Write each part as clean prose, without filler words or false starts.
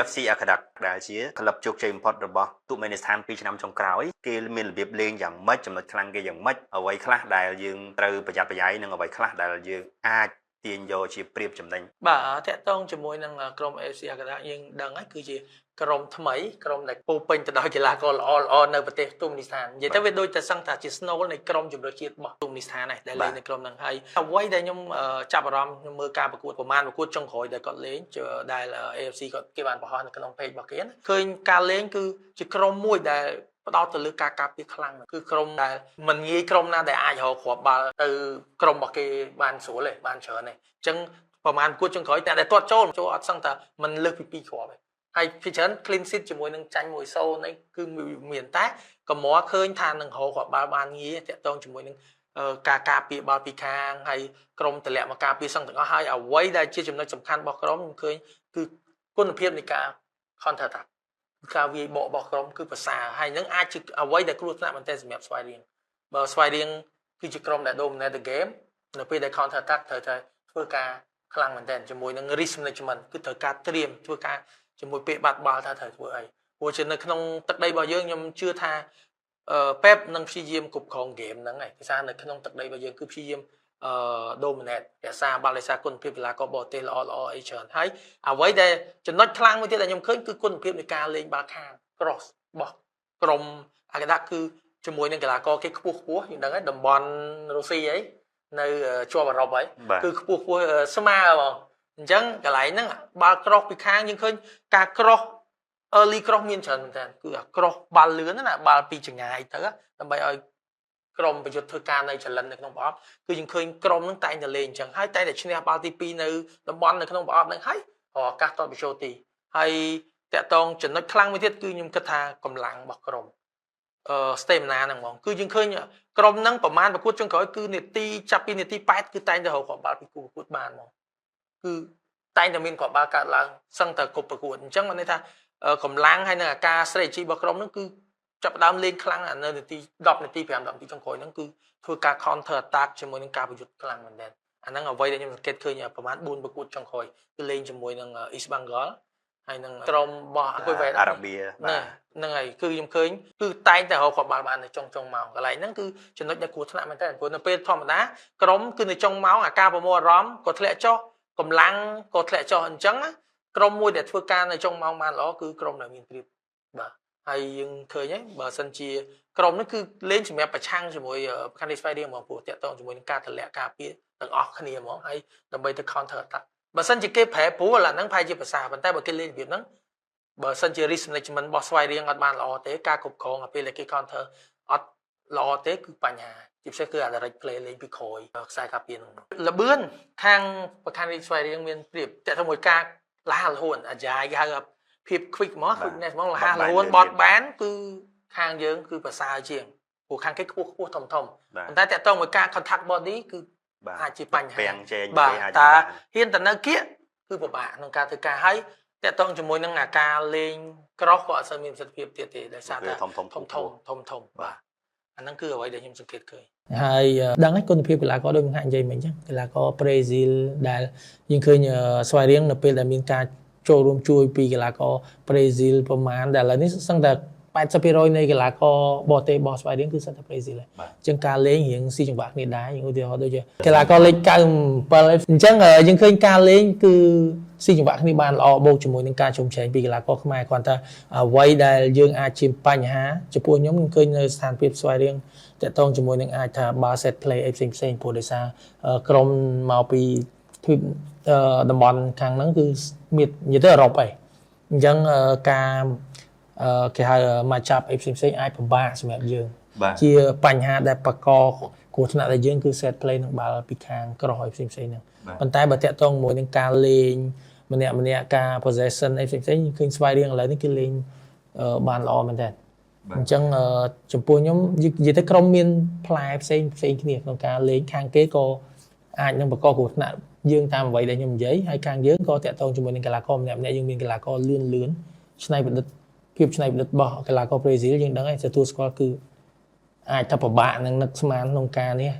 FC Arkadag ដែលជាក្លឹបជោគជ័យបំផុតរបស់ទូមេនីស្ថាន2ឆ្នាំចុងក្រោយគេមានរបៀបលេងយ៉ាងម៉េចចំណុចខ្លាំងគេយ៉ាងម៉េចអ្វីខ្លះដែលយើងត្រូវប្រយ័ត្នប្រយែងនិងអ្វីខ្លះដែលយើងអាចទាញយកជាប្រៀបចំណេញ? បាទតាក់ទងជាមួយនឹងក្រុម AFC Arkadag យើងដឹងហើយគឺជាក្រុមថ្មីក្រុមដែលពោពេញទៅដោយកីឡាករល្អល្អនៅប្រទេសទូមីនីស្ថាននិយាយទៅវាដូចតែសឹងថាជា snow នៃក្រុមជម្រើសជាតិរបស់ទូមីនីស្ថានដែរដែលលេងនៅក្រុមហ្នឹងហើយអ្វីដែលខ្ញុំចាប់អារម្មណ៍ខ្ញុំមើលការប្រកួតប្រមាណប្រកួតចុងក្រោយដែលគាត់លេងដែល AFC គាត់គេបានបង្ហោះនៅក្នុង page របស់គេណាឃើញការលេងគឺជាក្រុមមួយដែលផ្ដោតទៅលើការការពារខ្លាំងគឺក្រុមដែលមិនងាយក្រុមណាដែលអាចរកគ្រាប់បាល់ទៅក្រុមរបស់គេបានស្រួលទេបានច្រើនទេអញ្ចឹងប្រហែលប្រកួតចុងក្រោយតែដែលទាត់ចូលចូលអត់សឹងតែមិនលើសពី2គ្រាប់ទេហើយពីច្រើន clean sheet ជាមួយនឹងចាញ់1-0នេះគឺមានតែកម្រឃើញថានឹងរកគ្រាប់បាល់បានងាយតាក់ទងជាមួយនឹងការការពារបាល់ពីខាងហើយក្រុមតម្លាក់មកការពារសឹងទាំងអស់ហើយអ្វីដែលជាចំណុចសំខាន់របស់ក្រុមខ្ញុំឃើញគឺគុណភាពនៃការ counter attack ការវាយបករបស់ក្រុមគឺប្រសើរហើយនឹងអាចជាអ្វីដែលគ្រោះថ្នាក់មែនទែនសម្រាប់ស្វាយរៀងបើស្វាយរៀងគឺជាក្រុមដែល dominate the game នៅពេលដែល counter attack ត្រូវតែធ្វើការខ្លាំងមែនទែនជាមួយនឹង risk management គឺត្រូវការត្រៀមធ្វើការជាមួយពេលបាត់បាល់ថាត្រូវធ្វើអីព្រោះជានៅក្នុងទឹកដីរបស់យើងខ្ញុំជឿថាអឺពេបនឹងព្យាយាមគ្រប់គ្រងហ្គេមហ្នឹងហើយភាសានៅក្នុងទឹកដីរបស់យើងគឺព្យាយាមអឺ dominate រក្សាបាល់រក្សាគុណភាពកីឡាករបរទេសល្អល្អអីច្រើនហើយអ្វីដែលចំណុចខ្លាំងមួយទៀតដែលខ្ញុំឃើញគឺគុណភាពនៃការលេងបាល់ខាង cross របស់ក្រុមអាកាដាគឺជាមួយនឹងកីឡាករគេខ្ពស់ខ្ពស់យើងដឹងហើយតំបន់រុស្ស៊ីអីនៅជាប់អឺរ៉ុបហើយគឺខ្ពស់ខ្ពស់ស្មើហ្មងអញ្ចឹងកន្លែងហ្នឹងបាល់ cross ពីខាងយើងឃើញការ cross early cross មានច្រើនមែនតើគឺអា cross បាល់លឿនណាបាល់ពីចងាយទៅដើម្បីឲ្យក្រុមប្រយុទ្ធធ្វើការនៅចលិននៅក្នុងប្រអប់គឺយើងឃើញក្រុមហ្នឹងតែងតែលេងអញ្ចឹងហើយតែតែឈ្នះបាល់ទី2នៅតំបន់នៅក្នុងប្រអប់ហ្នឹងហើយរកឱកាសទាត់បញ្ចូលទីហើយតាក់តងចំណុចខ្លាំងមួយទៀតគឺខ្ញុំគិតថាកម្លាំងរបស់ក្រុមអឺ stamina ហ្នឹងហ្មងគឺយើងឃើញក្រុមហ្នឹងប្រហែលប្រកួតចុងក្រោយគឺនាទីចាប់ពីនាទី8គឺតែងតែរកគ្រាប់បាល់ពីគូប្រកួតបានហ្មងគឺតែងតែមានគ្រាប់បាល់កើតឡើងសឹងតែគ្រប់ប្រកួតអញ្ចឹងមានន័យថាកម្លាំងហើយនឹងអាការ strategy របស់ក្រុមហ្នឹងគឺចាប់ផ្ដើមលេងខ្លាំងនៅនាទី10នាទី5 10នាទីចុងក្រោយហ្នឹងគឺធ្វើការ counter attack ជាមួយនឹងការប្រយុទ្ធខ្លាំងមែនទែនអាហ្នឹងអ្វីដែលខ្ញុំសង្កេតឃើញប្រហែល4ប្រកួតចុងក្រោយគឺលេងជាមួយនឹង East Bengal ហើយនឹងក្រុមរបស់គុយវ៉េតអារ៉ាប៊ី បាទហ្នឹងហើយគឺខ្ញុំឃើញគឺតែងតែរកគ្រាប់បាល់បាននៅចុងចុងម៉ោងកន្លែងហ្នឹងគឺចំណុចដែលគ្រោះថ្នាក់មែនតើព្រោះនៅពេលធម្មតាក្រុមគឺនៅចុងម៉ោងអាការប្រមូលអារម្មណ៍ក៏ធ្លាក់ចុះកម្លាំងក៏ធ្លាក់ចុះអញ្ចឹងក្រុមមួយដែលធ្វើការនៅចុងម៉ោងបានល្អគឺក្រុមដែលមានប្រៀបបាទហើយយើងឃើញហើយបើសិនជាក្រុមនេះគឺលេងសម្រាប់ប្រឆាំងជាមួយខាងនេះស្វាយរៀងហ្មងព្រោះតាក់ទងជាមួយនឹងការតម្លាក់ការពារទាំងអស់គ្នាហ្មងហើយដើម្បីទៅ counter attack បើសិនជាគេប្រែប្រួលអាហ្នឹងប្រហែលជាប្រសើរប៉ុន្តែបើគេលេងរបៀបហ្នឹងបើសិនជា risk management របស់ស្វាយរៀងអត់បានល្អទេការគ្រប់គ្រងអាពេលដែលគេ counter អត់ល្អទេគឺបញ្ហាជាពិសេសគឺអា direct play លេងពីក្រោយខ្សែការពារហ្នឹងលបឿនខាងប្រខានស្វាយរៀងមានប្រៀបតើទៅមួយការលះលហួនអាយ៉ាគេហៅភាព quick ហ្មង quickness ហ្មងលះលហួនបត់បែនគឺខាងយើងគឺប្រសើរជាងព្រោះខាងគេខ្ពស់ខ្ពស់ធំធំប៉ុន្តែតើតើមួយការ contact body គឺអាចជាបញ្ហា ពាំងជែង បាទតាហ៊ានតែនៅគៀកគឺពិបាកក្នុងការធ្វើការហើយតកតងជាមួយនឹងអាការលេង cross ក៏អត់សូវមានប្រសិទ្ធភាពទៀតទេដោយសារតែ ធំធំ ធំធំធំធំបាទអាហ្នឹងគឺអ្វីដែលខ្ញុំសង្កេតឃើញហើយដឹងហើយគុណភាពកីឡាករដូចខ្ញុំហាក់និយាយមិញអញ្ចឹងកីឡាករប្រេស៊ីលដែលយើងឃើញស្វាយរៀងនៅពេលដែលមានការចូលរួមជួយពីកីឡាករប្រេស៊ីលប្រមាណដែលឥឡូវនេះសឹងតែ80%នៃកីឡាករបរទេសរបស់ស្វាយរៀងគឺសិតតែប្រេស៊ីលហើយអញ្ចឹងការលេងរៀងស៊ីចង្វាក់គ្នាដែរយើងឧទាហរណ៍ដូចជាកីឡាករលេខ97អញ្ចឹងយើងឃើញការលេងគឺស៊ីចង្វាក់គ្នាបានល្អបូកជាមួយនឹងការជុំឆែងពីកីឡាករខ្មែរគ្រាន់តែអ្វីដែលយើងអាចជាបញ្ហាចំពោះខ្ញុំខ្ញុំឃើញនៅស្ថានភាពស្វាយរៀងតាក់ទងជាមួយនឹងអាចថា bar set play អីផ្សេងផ្សេងព្រោះដោយសារក្រុមមកពីទ្វីបតំបន់ខាងហ្នឹងគឺមាននិយាយទៅអឺរ៉ុបឯងអញ្ចឹងការគេហៅមកចាប់អីផ្សេងផ្សេងអាចពិបាកសម្រាប់យើងជាបញ្ហាដែលបកកគ្រោះថ្នាក់ដែលយើងគឺ set play នឹងបាល់ពីខាងក្រោយផ្សេងផ្សេងហ្នឹងប៉ុន្តែបើតាក់ទងមួយនឹងការលេងម្នាក់ម្នាក់ការ possession អីផ្សេងផ្សេងឃើញស្វាយរៀងឥឡូវនេះគឺលេងបានល្អមែនតើអញ្ចឹងចំពោះខ្ញុំនិយាយទៅក្រុមមានផ្លែផ្សេងផ្សេងគ្នាក្នុងការលេងខាងគេក៏អាចនឹងបង្កគ្រោះថ្នាក់យើងតាមអ្វីដែលខ្ញុំនិយាយហើយខាងយើងក៏តាក់ទងជាមួយនឹងកីឡាករម្នាក់ម្នាក់យើងមានកីឡាករលឿនលឿនច្នៃប្រឌិតភាពច្នៃប្រឌិតរបស់កីឡាករប្រេស៊ីលយើងដឹងហើយទទួលស្គាល់គឺអាចថាពិបាកនឹងនឹកស្មានក្នុងការនេះ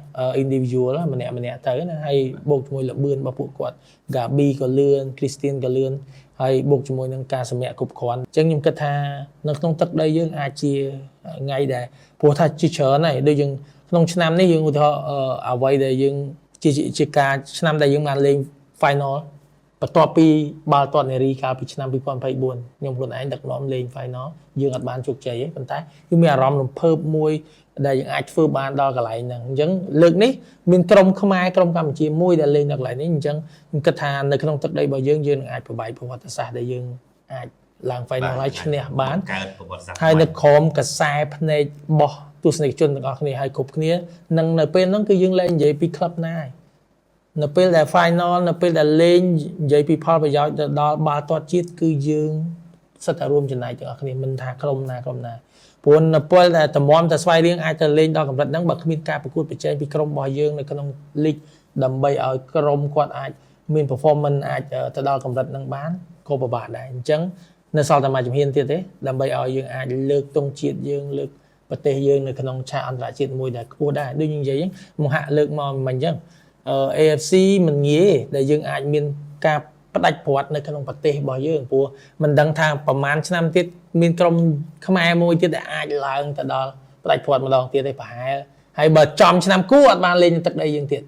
individual ម្នាក់ម្នាក់ទៅណាហើយបូកជាមួយលបឿនរបស់ពួកគាត់ Gabi ក៏លឿន Christian ក៏លឿន ហើយបូកជាមួយនឹងការសម្រាកគ្រប់គ្រាន់អញ្ចឹងខ្ញុំគិតថានៅក្នុងទឹកដីយើងអាចជាថ្ងៃដែលព្រោះថាជាច្រើនហើយដូចយើងក្នុងឆ្នាំនេះយើងឧទាហរណ៍អ្វីដែលយើងជាការឆ្នាំដែលយើងបានលេង final បន្ទាប់ពីបាល់ទាត់នារីកាលពីឆ្នាំ2024ខ្ញុំខ្លួនឯងដឹកនាំលេង final យើងអត់បានជោគជ័យទេប៉ុន្តែយើងមានអារម្មណ៍រំភើបមួយដែលយើងអាចធ្វើបានដល់កន្លែងហ្នឹងអញ្ចឹងលើកនេះមានក្រុមខ្មែរក្រុមកម្ពុជាមួយដែលលេងនៅកន្លែងនេះអញ្ចឹងខ្ញុំគិតថានៅក្នុងទឹកដីរបស់យើងយើងនឹងអាចប្របែកប្រវត្តិសាស្ត្រដែលយើងអាចឡើង final ហើយឈ្នះបាន កើតប្រវត្តិសាស្ត្រ ហើយនៅក្រោមកសែភ្នែករបស់ទស្សនិកជនទាំងអស់គ្នាហើយគ្រប់គ្នានឹងនៅពេលហ្នឹងគឺយើងលែងនិយាយពីក្លឹបណាហើយនៅពេលដែល final នៅពេលដែលលេងនិយាយពីផលប្រយោជន៍ទៅដល់បាល់ទាត់ជាតិគឺយើងសិតតែរួមចំណែកទាំងអស់គ្នាមិនថាក្រុមណាក្រុមណាព្រោះនៅពេលដែលតម្រាំតែស្វាយរៀងអាចទៅលេងដល់កម្រិតហ្នឹងបើគ្មានការប្រកួតប្រជែងពីក្រុមរបស់យើងនៅក្នុង league ដើម្បីឲ្យក្រុមគាត់អាចមាន performance អាចទៅដល់កម្រិតហ្នឹងបានក៏ពិបាកដែរអញ្ចឹងនៅសល់តែមួយជំហានទៀតទេដើម្បីឲ្យយើងអាចលើកទង់ជាតិយើងលើកប្រទេសយើងនៅក្នុងឆាកអន្តរជាតិមួយដែលខ្ពស់ដែរដូចយើងនិយាយហ្នឹងមហាក់លើកមកមិនអញ្ចឹង AFC មិនងាយទេដែលយើងអាចមានការផ្ដាច់ព្រាត់នៅក្នុងប្រទេសរបស់យើងព្រោះមិនដឹងថាប្រហែលឆ្នាំទៀតមានក្រុមខ្មែរមួយទៀតដែលអាចឡើងទៅដល់ផ្ដាច់ព្រាត់ម្ដងទៀតទេប្រហែលហើយបើចំឆ្នាំគូអត់បានលេងនៅទឹកដីយើងទៀត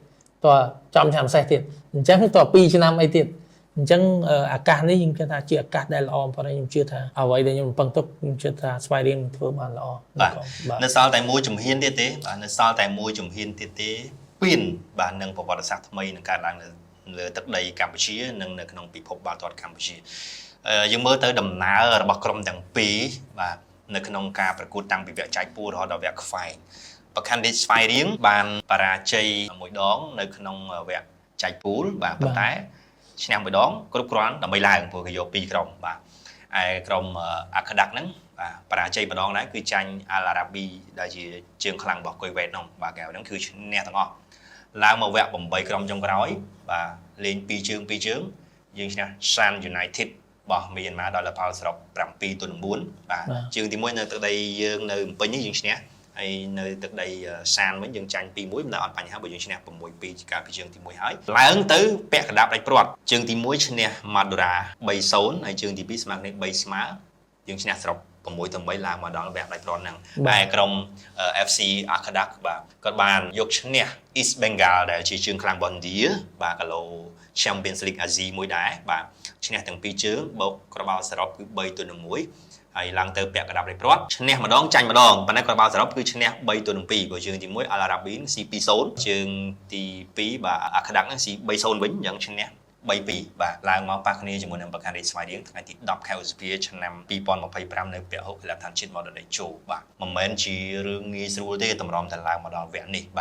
តើចំឆ្នាំសេះទៀតអញ្ចឹងតើ2ឆ្នាំអីទៀតអញ្ចឹងឱកាសនេះខ្ញុំគិតថាជាឱកាសដែលល្អបំផុតហើយខ្ញុំជឿថាអ្វីដែលខ្ញុំរំពឹងទុកខ្ញុំជឿថាស្វាយរៀងនឹងធ្វើបានល្អ បាទ បាទ នៅសល់តែមួយជំហានទៀតទេបាទនៅសល់តែមួយជំហានទៀតទេពៀនបាទនឹងប្រវត្តិសាស្ត្រថ្មីនឹងកើតឡើងនៅលើទឹកដីកម្ពុជានិងនៅក្នុងពិភពបាល់ទាត់កម្ពុជាយើងមើលទៅដំណើររបស់ក្រុមទាំងពីរបាទនៅក្នុងការប្រកួតតាំងពីវគ្គចែកពូលរហូតដល់វគ្គខ្វែងប្រខណ្ឌនេះស្វាយរៀងបានបរាជ័យមួយដងនៅក្នុងវគ្គចែកពូលបាទប៉ុន្តែឈ្នះមួយដងគ្រប់គ្រាន់ដើម្បីឡើងព្រោះគេយកពីរក្រុមបាទឯក្រុមអាក្ដាក់ហ្នឹងបាទបរាជ័យម្ដងដែរគឺចាញ់អាល់អារ៉ាប៊ីដែលជាជើងខ្លាំងរបស់គុយវ៉េតនោះបាទគេហ្នឹងគឺឈ្នះទាំងអស់ឡើងមកវគ្គ8ក្រុមចុងក្រោយបាទលេង2ជើង2ជើងយើងឈ្នះ Shan United របស់មីយ៉ាន់ម៉ាដោយលទ្ធផលសរុប7-9បាទជើងទី1នៅទឹកដីយើងនៅភ្នំពេញនេះយើងឈ្នះហើយនៅទឹកដីសានវិញយើងចាញ់2-1មិនដែលអត់បញ្ហាបើយើងឈ្នះ6-2កាលពីជើងទី1ហើយឡើងទៅពាក់កណ្ដាប់ដាច់ព្រាត់ជើងទី1ឈ្នះម៉ាឌូរ៉ា3-0ហើយជើងទី2ស្មើគ្នា3ស្មើយើងឈ្នះសរុប6-8ឡើងមកដល់វគ្គដាច់ព្រាត់ហ្នឹងតែក្រុម FC Arkadak បាទគាត់បានយកឈ្នះ East Bengal ដែលជាជើងខ្លាំងរបស់ឥណ្ឌាបាទកាឡូ Champions League Asia មួយដែរបាទឈ្នះទាំងពីរជើងបូកក្របោសរុបគឺ3-1ហើយឡើងទៅពាក់កណ្ដាប់នៃព្រាត់ឈ្នះម្ដងចាញ់ម្ដងប៉ុន្តែក្របោសរុបគឺឈ្នះ3-2ព្រោះជើងទី1 Al Arabi ស៊ី2-0ជើងទី2បាទអាក្ដាក់ហ្នឹងស៊ី3-0វិញអញ្ចឹងឈ្នះ3-2បាទឡើងមកប៉ះគ្នាជាមួយនឹងប្រកាន់រាជស្វាយរៀងថ្ងៃទី10ខែឧសភាឆ្នាំ2025នៅពហុកីឡដ្ឋានជាតិមរតកតេជោបាទមិនមែនជារឿងងាយស្រួលទេតម្រាំតែឡើងមកដល់វគ្គនេះបាទ